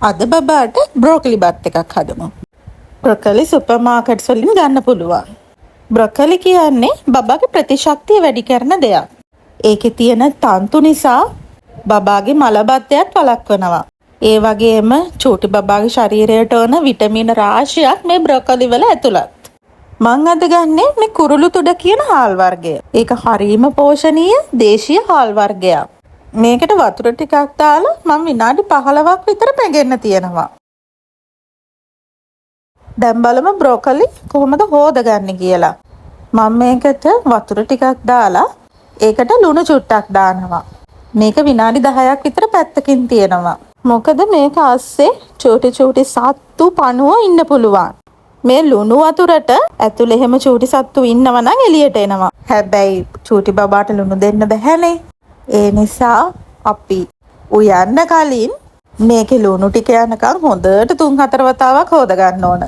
අද බබාට බ්‍රොකොලි බත් එකක් හදමු. බ්‍රොකොලි සුපර් මාකට්ස් වලින් ගන්න පුළුවන්. බ්‍රොකොලි කියන්නේ බබාගේ ප්‍රතිශක්තිය වැඩි කරන දෙයක්. ඒකේ තියෙන තන්තු නිසා බබාගේ මලබද්ධයත් වළක්වනවා. ඒ වගේම චූටි බබාගේ ශරීරයට ඕන විටමින් රාශියක් මේ බ්‍රොකොලි වල ඇතුළත්. මං අද ගන්නේ මේ කුරුළු තුඩ කියන හාල් වර්ගය. ඒක හරීම පෝෂණීය දේශීය හාල් වර්ගයක්. මේකට වතුර ටිකක් දාලා මං විනාඩි 15ක් විතර පෙඟෙන්න තියනවා. දැන් බලමු බ්‍රොකොලි කොහොමද හෝදගන්නේ කියලා. මම මේකට වතුර ටිකක් දාලා ඒකට ලුණු චුට්ටක් දානවා. මේක විනාඩි 10ක් විතර පැත්තකින් තියනවා. මොකද මේක අස්සේ චූටි චූටි සත්තු පණුවෝ ඉන්න පුළුවන්. මේ ලුණු වතුරට ඇතුලේ එහෙම චූටි සත්තු ඉන්නව නම් එළියට එනවා. හැබැයි චූටි බබාට ලුණු දෙන්න බැහැනේ. ඒ නිසා අපි උයන්න කලින් මේකේ ලුණු ටික යනකම් හොඳට තුන් හතර වතාවක් හෝද ගන්න ඕන.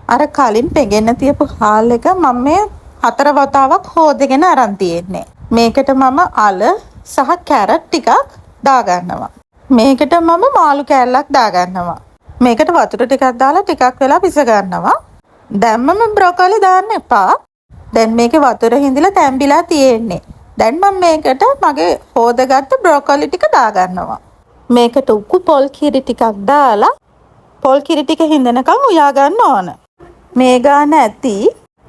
අර කලින් පෙඟෙන්න තියපු හාල් එක මම මේ හතර වතාවක් හෝදගෙන අරන් තියෙන්නේ. මේකට මම අල සහ කැරට් ටිකක් දාගන්නවා. මේකට මම මාළු කෑල්ලක් දාගන්නවා. මේකට වතුර ටිකක් දාලා ටිකක් වෙලා පිස ගන්නවා. දැම්මම බ්‍රොකොලි දාන්න එපා. දැන් මේකේ වතුර හිඳිලා තැම්බිලා තියෙන්නේ. දැන් මම මේකට මගේ හෝදගත්ත බ්‍රොකොලි ටික දාගන්නවා. මේකට උකු පොල් කිරි ටිකක් දාලා පොල් කිරි ටික හිඳනකම් උයා ගන්න ඕන. මේ ගාන ඇති.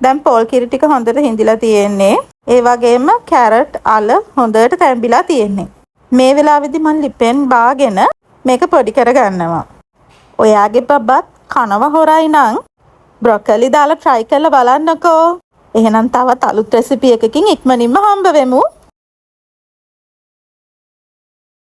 දැන් පොල් කිරි ටික හොඳට හිඳිලා තියෙන්නේ. ඒ වගේම කැරට්, අල හොඳට තැම්බිලා තියෙන්නේ. මේ වෙලාවේදී මං ලිපෙන් බාගෙන මේක පොඩි කරගන්නවා. ඔයාගේ බබත් කනව හොරයි නම් බ්‍රොකොලි දාලා try කරලා බලන්නකෝ. එහෙනම් තවත් අලුත් රෙසිපි එකකින් ඉක්මනින්ම හම්බ වෙමු.